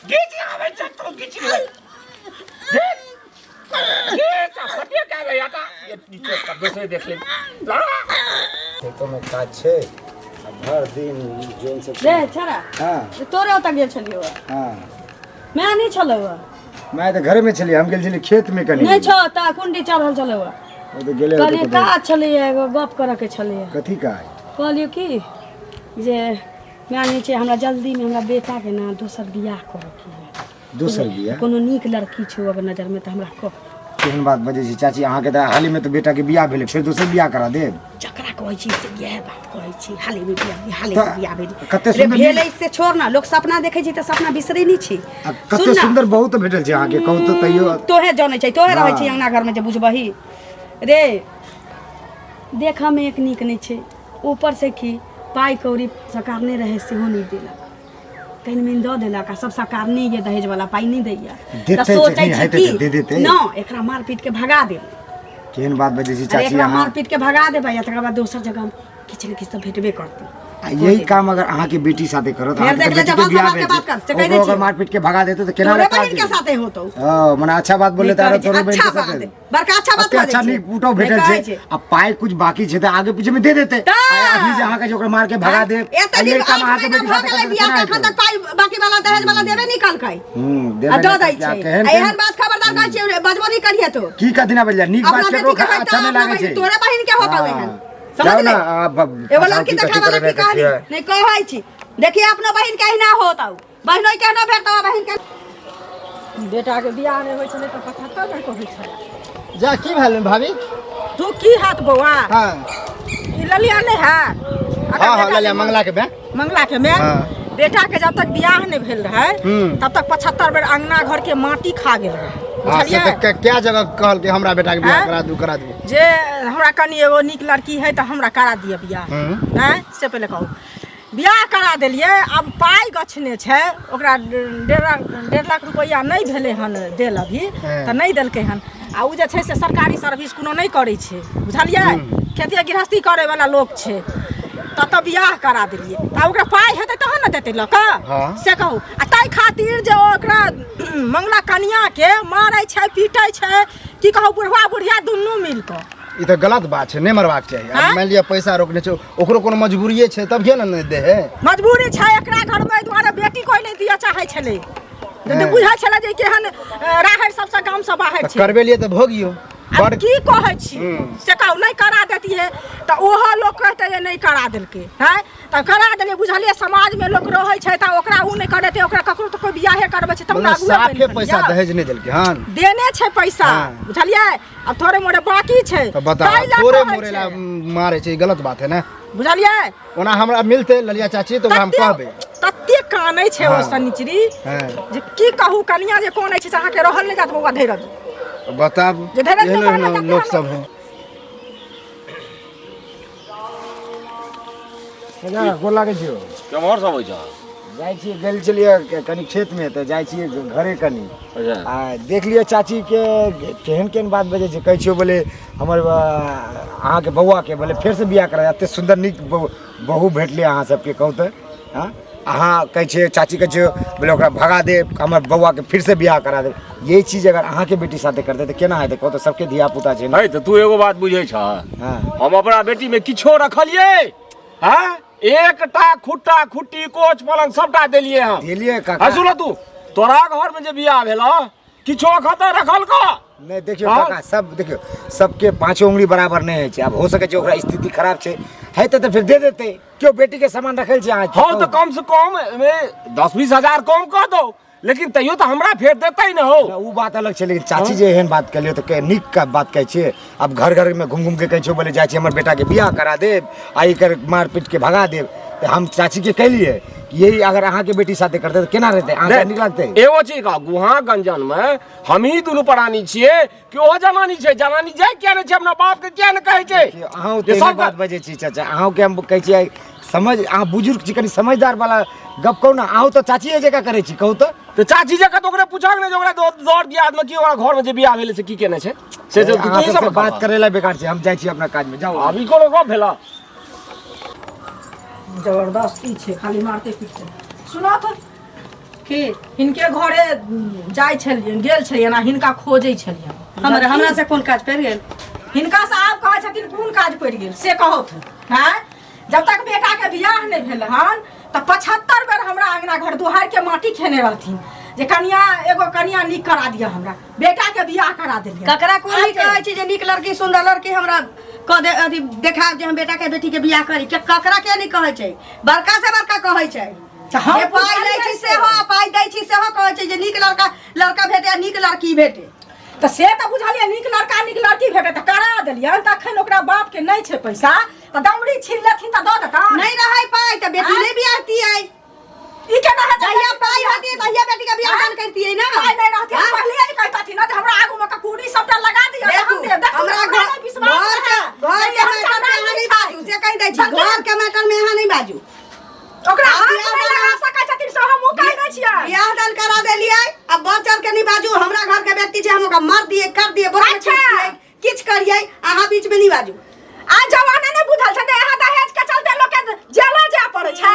घीच आबै छै तू घीच ले घीच घीच फटिए के आबै आता ये नीचे का दोसरे देख ले लड़ा खेतो में काज छै आ भर दिन जोन से रे छड़ा हाँ तोरे ओतऽ गेल छलियौ हाँ मैं नहि छलौ मैं तऽ घरे में छलियै हम गेल छलियै खेत में कनी नहि छौ तऽ कुंडी चढ़ल छलौ ओ तऽ गेलै कहलियै काज छलैए एगो गप करऽ के छलैए कथी काज कहलियौ की जे मानि लै छै हमरा जल्दीमे हमरा बेटाके ने दोसर बियाह करऽके यऽ दोसर बियाह कोनो नीक लड़की छौ अगर नजरमे तऽ हमरा कह केहन बात बजै छी चाची अहाँके तऽ हालेमे तऽ बेटाके बियाह भेलै फेर दोसर बियाह करा देब जकरा कहै छी से इएह बात कहै छी हालेमे बियाह हालेमे तऽ बियाह भेल कते रे सुन्दर भेलै से छोड़ ना लोक सपना देखै छै तऽ सपना बिसरै नहि छै आ कते सुन्दर बहुत भेटल छै अहाँके कहू तऽ तैयो तोहे जनै छै तोहे रहै छै हाँ। अंगना घरमे जे बुझबही रे देखऽमे एक नीक नहि छै ऊपरसँ की पाइ कौड़ी सरकार नहि रहै सेहो नहि देलक कनि मनि दऽ देलक आ सब सरकार नहि ये दहेजवला पाइ नहि दैया तऽ देतै सोचै जखनी छी हेतै की तऽ दे देतै। न एकरा मार पीट के भगा देब केहन बात बजै छी अरे चाची एकरा अहाँ मार पीट के भगा देबै आ तकर बाद दोसर जगह हम किछु ने किछु तऽ भेटबे करतै आ यही काम अगर अहाँके बेटी साथे करत फेर अहाँके देख ले बेटी के जवान बियाह समाज के भेल बात कर, से छै कहि दै ओकरो अगर छियौ। मार पीट के भगा देतै तऽ केना तोरे रहता बहिन के साथे होतौ ओ मने अच्छा बात बोले नहि तऽ कहै आरो छै, तोरो बहिन अच्छा के साथे बात बड़का अच्छा बात अते कह अच्छा दै छै। नीक पुटो भेटल नहि कहै छै आ पाइ कुछ बाकी छै तऽ आगे पीछे में दे देते तऽ। आ अभी जे अहाँके जे ओकरा मार के भगा देब एते आ दिन यही काम आठ अहाँके महीना बेटी भऽ साथे गेलै करतै तऽ बियाह केना के एखन हेतै तक पाइ बाकी वाला दहेज वाला देबे नहि केलकै हूं आ देबे दऽ दै नहि छै करतै। केहन आ एहन केहन बात खबरदार कहै छियै बजबो नहि करिहे तो की कथिना बजला नीक बात अपना केकरो बेटी के अच्छा होइता नहि अपना लागै बहिन छै तोरे बहिन के होतौ हाँ। एहन जाउ समझ ना ले आब एगो लड़की कथी देखा वाला करबै की कहली छियै। नहि कहै छी देखिए अपनो बहिन के अहिना होतौ बहिनो के अहिना भेटतौ बहिन के बेटाके बियाह नहि होइ छलै तऽ 75 बेर कहै छलै जा की भेल भाभी तू की हाथ बौआ हाँ ई ललिया नहि है हाँ हाँ ललिया मंगला के बे मंगला के मैं हाँ। बेटा के जब तक बियाह नहीं भेल रहे तब तक 75 बेर अंगना घर के माटी खा गेल रहे हाँ से बुझलियै तऽ क्या जगह कहल कि हमरा बेटा के बियाह आँय? करा दू करा दू जे हमरा कनि एगो नीक लड़की है तऽ हमरा करा दिअ बियाह आँय से पहिले कहू बियाह करा देलियै आब पाइ गछने छै ओकरा 1.5 लाख रुपैआ नहि भेलै हन देल अभी तऽ नहि देलकै हन आ ओ जे छै से सरकारी सर्विस कोनो नहि करै छै बुझलियै खेतिए गृहस्थी करैवला लोक छै तऽ तऽ बियाह करा देलियै तऽ आब ओकरा पाइ हेतै तहन ने देतै लऽ कऽ से कहू आ ताहि खातिर जे ओकरा मंगला कनियाके मारै छै पीटै छै की कहू बुढ़वा बुढ़िया दुनू मिल कऽ ई तऽ गलत बात छै नहि मरबाक चाही आब आँय? मानि लिअ पैसा रोकने छै ओकरो कोनो मजबूरिये छै तब ने नहि दे है मजबूरी छै एकरा घरमे एहि दुआरे बेटी कोइ नहि दिअ चाहै छलै हँ। बुझै छलै जे केहन राहरि सबसँ गामसँ बाहर तऽ छै करबेलियै तऽ भोगियौ आब बड़ की कहै छी से कहू नहि करा देतियै तऽ ओहो लोक कहतै जे नहि करा देलकै हँ तऽ करा देलियै बुझलियै समाजमे लोक रहै छै तऽ ओकरा ओ नहि करेतै ओकरा ककरो तऽ कोइ बियाहे करबै छै तब ने मतलब अगुए बनि साफे पैसा गेलियै। दहेज नहि देलकै हन देने छै पैसा हाँ। बुझलियै आब थोड़े मोड़े बाकी छै तऽ बताउ ताहि लए थोड़े कहै मोड़े छै। ला मारे छै ई गलत बात है ने बुझलियै ओना हमरा मिलतै ललिया चाची तऽ ओकरा हम तते कहबै तते कानै छै ओ हाँ। शनिचरी हाँ। जे की कहू कनिया जे कानै छै से अहाँके रहल नहि जात बौआ धैरज बताबू जे धैरज एहनो नहि एहनो बनल लोक सब है चाचा गोर लागै छियौ केम्हर सब होइ छह जाइ छियै गेल छलियै कनि खेतमे तऽ जाइ छियै घरे कनि अच्छा आ देख लियौ चाचीके केहन केहन बात बजै छै कहै छियौ बोले हमर अहाँके बौआके बोले फेरसँ बियाह करा एते सुन्दर नीक बहु भेटलै अहाँ सबके कहू तऽ हँ अहाँ कहै छियै चाची कहै छियै बोले ओकरा भगा देब हमर बौआके फिरसँ बियाह करा देब यही चीज अगर अहाँके बेटी साथे करतै तऽ केना हेतै कहू तऽ सबके धिया पुता छै ने है तऽ तू एगो बात बुझै छह हँ हम अपना बेटीमे किछो रखलियै हँ एकटा खुट्टा खुट्टी कोच पलंग सबटा देलियै हम देलियै काका हँ सुन तू तोरा घरमे जे बियाह भेल किछो खतऽ रखल का नहि देखियौ हाँ? काका सब देखियौ सबके पाँचो उंगली बराबर नहि होइ छै आब हो सकै छै ओकरा स्थिति खराब छै हेतै तऽ फेर दे देतै केओ बेटीके सामान रखल छै अहाँ हँ तऽ कम से कम एहिमे 10-20 हजार कम कऽ दो लेकिन तैयो तऽ हमरा फेर देतै ने हो ओ बात अलग छै लेकिन चाची जे एहन बात कहलियै तऽ नीक का बात कहै छियै आब घर घर में घूम घूम के कहै छियै बोले जाइ छियै हमर बेटाके बियाह करा देब आ एकर मार पीट के भगा देब तऽ हम चाची के कहलियै कि यही अगर अहाँके बेटी साथे करतै तऽ केना रहतै अहाँके नीक लागतै एगो चीज कह गुहा गंजन में हमही दुनू प्राणी छियै कि ओहो जनानी छै जनानी जाय किया नहि छै अपना बाप के किया नहि कहै छै अहाँ जे ओते सब बात बजै छी चाचा अहूँके हम कहै छियै समझ अहाँ बुजुर्ग छी कनि समझदार वाला गप कहू ने अहूँ तऽ चाचिए जकाँ करै छी कहू तऽ तऽ चाची जकाँ तऽ ओकरे पूछक ने जे ओकरा दौड़ दियाद में की ओकरा घर में जे बियाह भेलै से की केने छै से से अहाँ तू सबसँ सब बात करै लए बेकार छै हम जाइ छी अपना काजमे जाउ आब ई कोनो गप भेला जबरदस्ती छै खाली मारते पीटते सुना तऽ की हिनके घरे जाइ छलियनि गेल छलियनि आ हिनका खोजै छलियनि। हमरा हमरा से कोन काज पड़ि गेल? हिनका से आब कहै छथिन कोन काज पड़ि गेल से कहौथ। हैं, जब तक बेटा के बियाह नहि भेल हन तऽ 75 बेर हमरा अंगना घर दुहार के माटी खेने रहथिन जे कनिया एगो कनिया नीक करा दिअ, हमरा बेटा के बियाह करा देलियै। ककरा कोन नीक कहै छै जे नीक लड़की सुंदर लड़की हमरा कह दे, अथी देखा जे हम बेटा के बेटी के बियाह करी। के ककरा के नहीं कहै छै? बड़का से बड़का कहै छै। तऽ हम जे पाइ लै छी सेहो, पाइ दै छी सेहो कहै छै जे नीक लड़का लड़का भेटे आ नीक लड़की भेटे। तऽ से तऽ बुझलियै नीक लड़का नीक लड़की भेटे तऽ करा देलियै। तखन ओकरा बाप के नहि छै पैसा तऽ दमड़ी छीन लेथिन तऽ दऽ देता। नहीं रहै पाइ तऽ बेटी नहीं बियाहतियै। ई केना हेतै? जहिया पाइ होतियै तहिया बेटी के बियाह दान करतियै ना। पाइ नहि रहतियै हाँ? पहिले ही कहतथिन ना जे हमरा आगू में ककूरी सबटा लगा दिअ तऽ देखू, हम देब। देखू, हमरा हमरा घर नहि विश्वास घर के रहै। घर नहीं, के हम मैटर में चंडाल अहाँ नहि नहीं छी। बाजू, से कहि दै छी। घर के मैटर में अहाँ नहीं बाजू। ओकरा आब हाथ बियाह नहि दान लगा सकै छथिन से हमहूँ कहि दै छियै। बियाह दान करा देलियै, अब बढ़ चढ़ के नहीं बाजू। हमरा घर के व्यक्ति छै, हम ओकरा मार दिए कर दिए बोरा में अच्छा। ठूस दिए किछ करिए, अहाँ बीच में नहीं बाजू। आ जमाना नहि बुझल छै, यहाँ दहेज के चलते लोक के जेलो जाय पड़ै छै।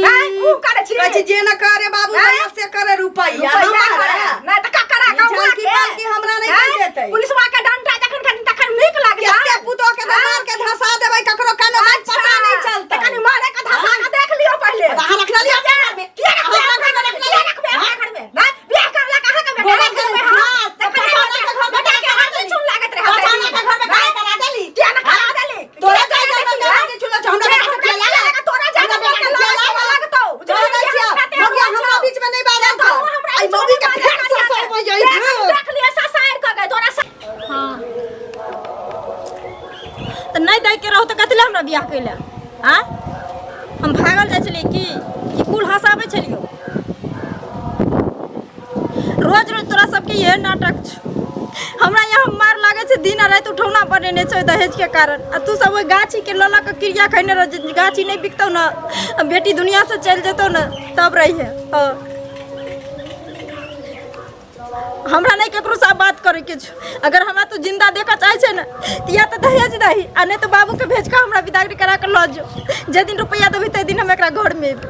हैं, ऊ करै छी। कहै छै जे न करे बाबू हैं? भैया से करे रुपैया। रुपैया हमरा करे। नहि तऽ ककरा ई गौआ झलकी के? पलकी हमरा नहि हैं? कहि देतै। पुलिसवा के डंडा जखन खाथिन तखन नीक लागतै। कते पुतोह के तऽ मार के धसा देबै, ककरो कानो बात पता नहीं चलतै। तऽ कनि मारे के धसा के देख लियौ पहिले। तऽ अहाँ रखने लिअ अपना घरमे। किया रखबै अहाँ अपना अपना घरमे? घरमे किया रखबै अपना घरमे? नहि, बियाह करलक अहाँके बेटा, गोबर रखबै के हम। हाँ, तऽ तऽ कनि पठाना के घरमे बेटा के हाथ चून लागैत रहै। पठाना के घरमे काहे करा देली? किया ने करा देली? तोरा किया जाय करा जाय देली? जाय जाय चुलो हमरा किया बेटा हमरा के किया लागत? तोरा जाय हमरा जाय बेटा के के लागत? लागत? लागतौ। तोरा बुझलियै? जाइ छियै। किया मौगिया हमरा बीच में नहीं बाजल तू कर। हमरा आई बीच में मौगी के बाजल फेर कर। ससुर हो जाइ देख छै। देख लिअ ससारि कऽ गै तोरा हाँ तऽ नहि दैके रहौ तऽ कथी लए हमरा बियाह कैले? आँ, हम भागल जाइ छलियै की कि कुल हँसाबै छलियौ? रोज रोज तोरा सबके इहे नाटक छौ। हमरा यहाँ मार लागै छै, दिन आ राति उठौना बनेने छै दहेजके कारण, आ तू सब ओहि गाछीके लऽ लऽ कऽ क्रिया खयने रह जे गाछी नहि बिकतौ ने, आ बेटी दुनिआसँ चलि जेतौ ने तब रहिहे। हँ, हमरा नहि ककरोसँ आब बात करैके छौ। अगर हमरा तू जिन्दा देखऽ चाहै छै ने तऽ या तऽ दहेज दही आ नहि तऽ बाबूके भेज कऽ हमरा विदागरी करा कऽ लऽ जो। जाहि दिन रुपैआ देबही ताहि दिन हम एकरा घरमे एबै।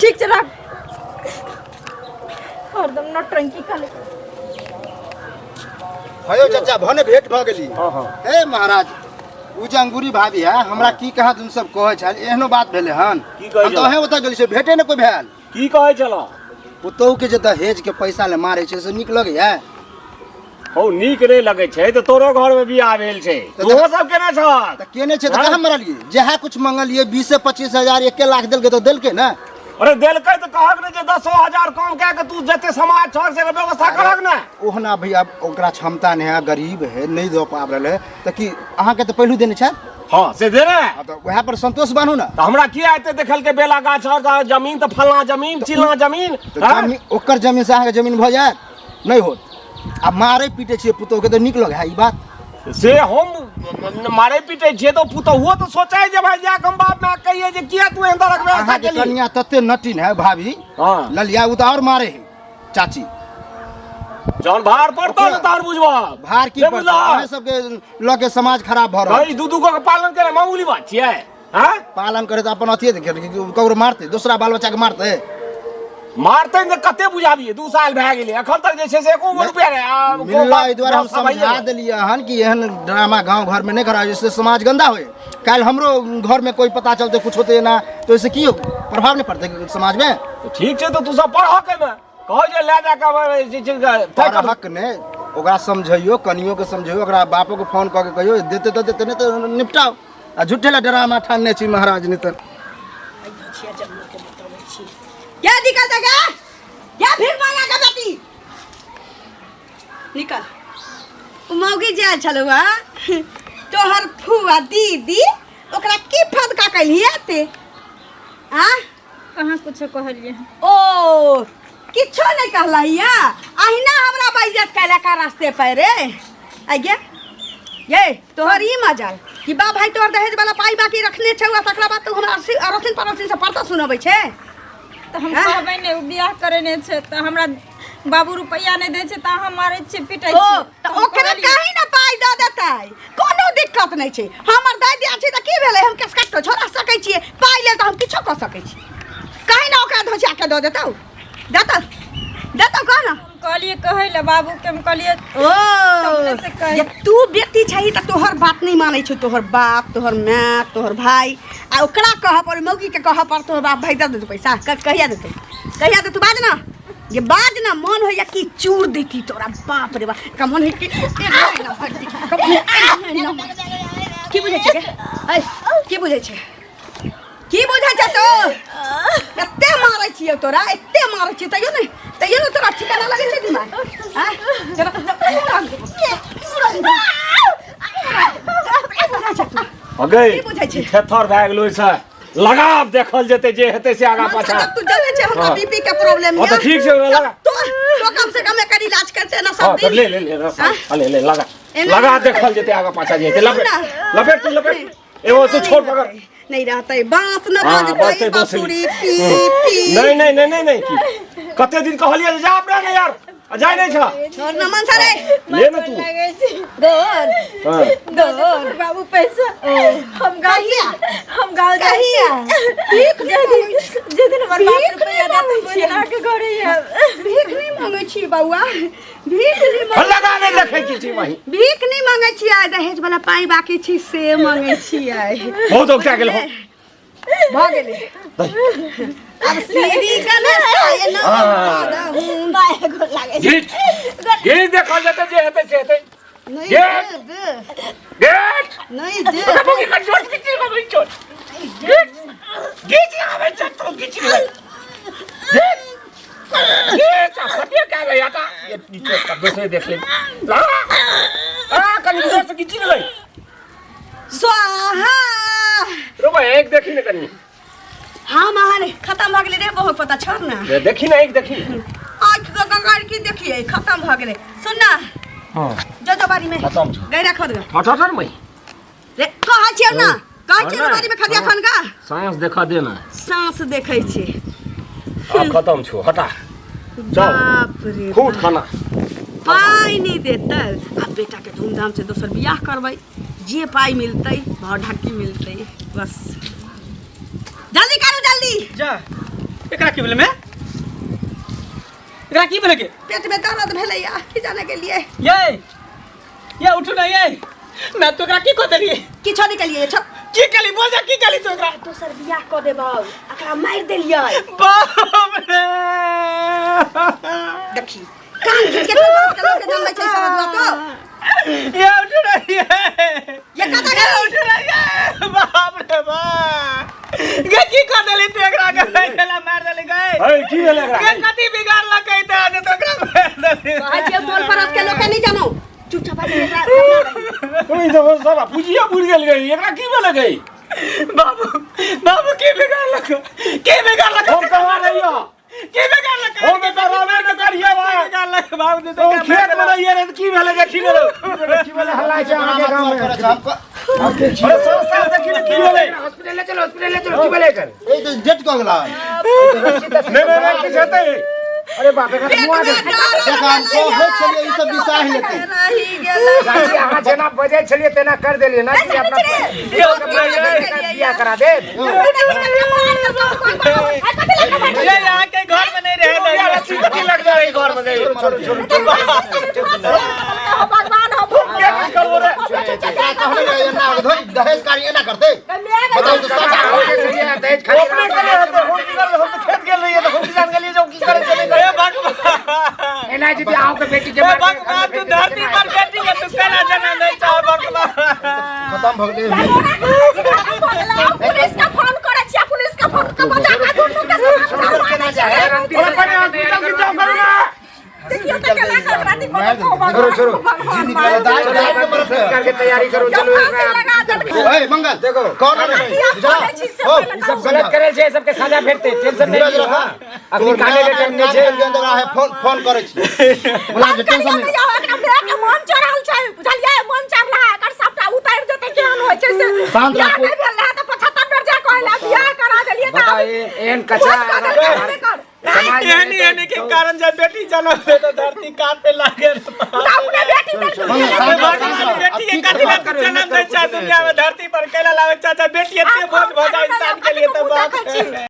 ठीक छै, राख। हरदम नौटंकी खाली। हयो चाचा, भने भेंट भऽ गेली। हाँ हाँ। हे महाराज, उ जे अंगूरी भाभी है, हमरा की कहाँ तुम सब कहै छल, एहनो बात भेलै हन? की कहै हम तऽ छल? अहें ओतऽ गेली से भेटे ने कोई भेल। की कहै छलऽ? पुतोहु के जे दहेज के पैसा ले मारै छै से नीक लगैया? हौ, नीक नहि लगै छै तऽ तोरो घरमे बियाह भेल छै, तऽ तोहो सब केने छह। तऽ केने छै तऽ हाँ? कहाँ मरलियै? जएह कुछ मंगलियै 20 से 25 हजार 1 लाख देलकै तऽ देलकै ने। अरे देलकै तऽ कहक ने जे 10,000 कम कए के तू जते समाज छह से व्यवस्था करक ने। ओहना भैया ओकरा क्षमता नहि है, गरीब है, नहि दऽ पाबि रहल है तऽ की अहाँके तऽ पहिलू देने छै। हाँ से देने। हाँ, तऽ वएह पर संतोष बान्हू ने। तऽ हमरा किया एते देखलकै बेला गाछ और जमीन तऽ फलना जमीन चिलना जमीन? तऽ हाँ? जमीन ओकर जमीन से अहाँके जमीन भऽ जायत? नहि होत। आ मारै पीटै छियै पुतोहु के तऽ नीक लगै है ई बात? से हम मारै पीटै छियै तऽ पुतोहुओ तऽ सोचै जे भाई जा हम बाप माय कहिए जे किया तू एहन तरहक व्यवस्था अहाँके केली। कनिया तते नटिन है भाभी। हाँ। ललिया ओ तऽ आओर मारे है चाची। जहन भार पड़तौ ने तहन बुझबह। भार की नहि पड़तै? बुझलह? अहाँ सबके लऽ के समाज खराब भऽ रहल। भाई दू दू गो के पालन केनाइ मामूली बात छियै? हाँ, पालन करे तऽ अपन अथिये देखे ककरो मारतै, दोसरा बाल बच्चा के मारतै? मारतै ने। कते बुझाबियै, 2 साल भए गेलै, एखन तक जे छै से एको गो रुपया नहि। आ, कोनो मिलला बात एहि दुआरे हम व्यवस्था भइए समझा गेल। देलियै हन कि एहन ड्रामा गांव घर में नहीं करा जिससे समाज गंदा होए। काल्हि हमरो घर में कोई पता चलते कुछ होते ना तो इससे की प्रभाव नहीं पड़ते समाज में? तऽ ठीक छै, तऽ तू सब पढ़ह केमे कहै जे लए जा कऽ जे छै से तय करू। पढ़क ने, ओकरा समझैयो, कनियो के समझैयो, ओकरा बापो के फोन कऽ के कहियो, देते तऽ देते, नहि तऽ निपटाओ। आ झूठे ला ड्रामा ठानने छी महाराज नहि तऽ। क्या निकल देगा? क्या भीख मांगा के बेटी निकल। उ मौगी जे आयल छलौ हँ तोहर फुआ दीदी, ओकरा की फदका कैलही एते? आ कहाँ कुछो कहलियै। ओ किछो नहीं कहलही? अहिना हमरा बेइज्जत कैला का रास्ते पर रे आइए ये तोहर ई मजाल कि बा भाई तोहर दहेज वाला पाई बाकी रखने छौ, आ तकरा बाद तू हमरा अड़ोसिन पड़ोसिन से पर्दा सुनबै छै? तऽ हम हाँ? कहबै ने, ओ बियाह करेने छै तऽ हमरा बाबू रुपैआ नहि दै छै तऽ अहाँ मारै छियै पिटै ओ छियै। तऽ हम ओकरा कहलियै। काहे ना पाई दऽ देतै? कोनो दिक्कत नहि छै। हमर दाइ दिया छै तऽ की भेलै? हम केस काटो छोड़ा सकै छियै। पाई लेल तऽ हम किछो कऽ सकै छी। कहीं ना ओकरा धोसिया के दऽ देतौ, देतौ देतौ कह ना। हम कहलियै कहै लए बाबूके, हम कहलियै ओ तबने से कहि। जे तू बेटी छही तऽ तोहर बात नहि मानै छौ तोहर बाप, तोहर माय, तोहर भाई, आ ओकरा कहऽ पर मौगी के कहऽ पर तोहर बाप भाई दऽ देतौ पैसा। कहिया देतौ, कहिया देतौ? बाज ना जे, बाज ना। मन होइया कि चूर देती तोरा, बाप रे बाप। का मन होइ कि एना एना भरती, का मन एना एना भरती। की बुझै छै गे? ऐ, की बुझै छै, की बुझै छै तो? एते मारै छियौ तोरा, एते मारै छियौ, तैयो नहि, तैयो नहि तोरा ठिकाना लगै छै दिमाग। आँय? तोरा अगे की बुझै छै? थेथर भए गेलो से लगाव देखल जेतै जे हेतै से आगा पाछा। तू जानै छै हमरा हाँ। बीपी के प्रॉब्लम। हाँ, तऽ ठीक छै, ओकरा लगा। तो कम से कम एकर इलाज करते ना हाँ सब तऽ दिन। ले ले ले रस, हाँ? ले ले लगा। एना लगा नहीं। देखल जेतै आगा पाछा जे हेतै। लपेट ना। लपेट, तू लपेट, एगो तू छोड़ पकड़। नहीं रहते बांस न हाँ, बजते बजतै बाँसुरी। बांसुरी पी पी। नहीं नहीं नहीं नहीं नहीं, की कते दिन कहलियै जे जा अपना ने यार, आ जाय नहीं छ। छोड़ न मनसा रे। ले न तू। लगै छै। गोर हाँ। गोर बाबू पैसा हम गाँव कहिया? हम गाँव जाइ कहिया? भीख जे दिन, जे दिन हमर बाप भीख रुपैआ नहि देत मांगै ओहि दिन अहाँके घरे आयब। भीख नहीं मांगे छी बौआ, भीख नहीं मांगे। लगा नहीं देखै की छी वही। भीख नहीं मांगे छियै, दहेज वाला पाई बाकी छी से मांगे छियै। बहुत औकता गेल हो। भऽ गेलै, आब सीढ़ी के ने साय न हाँ। घीच घीच, देखल जेतै जे हेतै से हेतै। नहीं गेट। दे गेट नहीं दे। बाबू की छोड़, घीच लगाबै छोड़, घीच घीच लगाबै छोड़, तो घीच लगाबै घीच घीच। आ फटिया क्या गया था ये नीचे का दोसरे देख ले, लगा आ कनी जोर से घीची लगै। स्वाहा। रुको, एक देखी ने कनी। हाँ महाने खत्म भऽ गेलै रे, बहुत पता छोड़ ना। ये देखी ना, एक देखी। आँखि के गंगार की देखिए, खत्म भऽ गेलै। सुन ना। हाँ। जो जो बारी में खत्म छौ। गैरा खोद गे। ठर ठर मई रे कहै छियौ ना, कहै छियौ ना, बारी में खदिया खन गा। सांस देखा देना। सांस देखै छी। आब खत्म छौ, हटा चल। बाप रे। खूब खाना। पाइ नहि देतै, आब बेटाके धूमधाम से दोसर बियाह करबै, जे पाइ मिलतै भाव ढाकी मिलतै। बस जल्दी करू जल्दी। जा, एकरा की भेलै? मैं एकरा की भेलै के? पेट में दर्द भेलै या की जाने गेलियै। ये ये उठू ना ये, मैं तो एकरा की कह देलियै? किछो नहि केलियै, छोड़। की केली बोल जा, की केली तू एकरा? दोसर बियाह कऽ देबौ, एकरा मारि देलियै। बाप रे। देखी कान खींच के तोड़ के लोक के जनमै छै समझबा तो। ये उठू ना ये। ये कतऽ ये गेली? उठू ना ये, बाप रे बाप, गे की कह देली तू एकरा के? गेला मार देली गे। है की भेलै एकरा? गे कथी बिगाड़लकै त जे तू एकरा मार देली? कहै छियै टोल पड़ोस के लोक के नहि जानौ, चुपचाप आबि एकरा दबना रही। ओइ तऽ सब पूजिया बुझि गेल गई, एकरा की भेलै गई? बाबू बाबू, की बिगाड़लक, की बिगाड़लक? हम कहाँ रहियो? की बिगाड़लक? हम तऽ रहबे नहि करियै की भाई। बिगाड़लक बाबू जी? ओ खेत में रहियै रे, तऽ की भेलै देखी ने रौ। की भेलै? हल्ला छै अहाँके गाँव में? अरे सर सर, देखी ने की भेलै। हॉस्पिटल ले चलो, हॉस्पिटल ले चलो। की भेलै एकर? ई तऽ डेट कऽ गेला। नहीं नहीं नहीं, किछु हेतै। अरे बाप रे, पेट मुआ में दे। दर्द देख, हम कहै छलियै ई सब बिसाह लेतै। रहि गेलै। चाची, अहाँ जेना बजै छलियै तेना कर देलियै ना कि अपना बियाह करा दे। ये यहाँ के घर में नहीं रहे। रस्सी कथी लग जाए घर में? छोड़ू छोड़ू। भगवान हो। के किछु करबो रे? एकरा कहने रहे एना धोइ, दहेज कार्य एना करतै, बताउ तऽ सच। दहेज अपने खाली केले हेतै, हम की करबै? हम तऽ खेत गेल रहियै तऽ हम की जान गेलियै जे ओ की करै छै नहि करै हे छै। भगवान। एना जे अहाँके बेटी के हे भगवान, तू धरती पर बेटी के तू केना जन्म दै छह भगवान? खतम भऽ गेलै। पुलिस का फोन करै छियै, पुलिस का फोन के बजा के दुनू के केना जाए? ओकरा पहिने हॉस्पिटल के जाउ करू ना। देखियौ तऽ केना के ओकरा निको। छोड़ो छोड़ो। जी निकल दाइ दाइ के मरत है। संस्कार के तैयारी करू, चलू फांसी एकरा। लगा देलकै। ए मंगल, देखो। कौन है? बियाह करै छी से हो, पहिले ई सब गलत करै छै, सबके सजा भेटतै, टेंशन नहि धीरज लियौ। रखा। अखनी काने के टाइम नहि छै। है फोन फोन करै छी, बोला जे टेंशन नहि। एकरा माय के मन चढ़ल छै, बुझलियै? मन चढ़ला एकर सबटा उतारि देतै, केहन होइ छै से। शांत बियाह राखू। नहि भेल रहै तऽ 75 बेर जा कहला बियाह करा देलियै तऽ बताउ, एहन कचरा कऽ देलकै, हेबे कर। समाज में एहन एहन के कारण जब बेटी जन्म ले तो धरती कांपे लागे। तऽ अपने बेटी देलकै। मंगल, शांत रह, शांत भगवान रह। बेटी के कथी लए तू जन्म दै छह दुनिया में धरती पर कैला लावे चाचा? बेटी एते बोझ भऽ जाए इंसान के लिए तऽ बाप।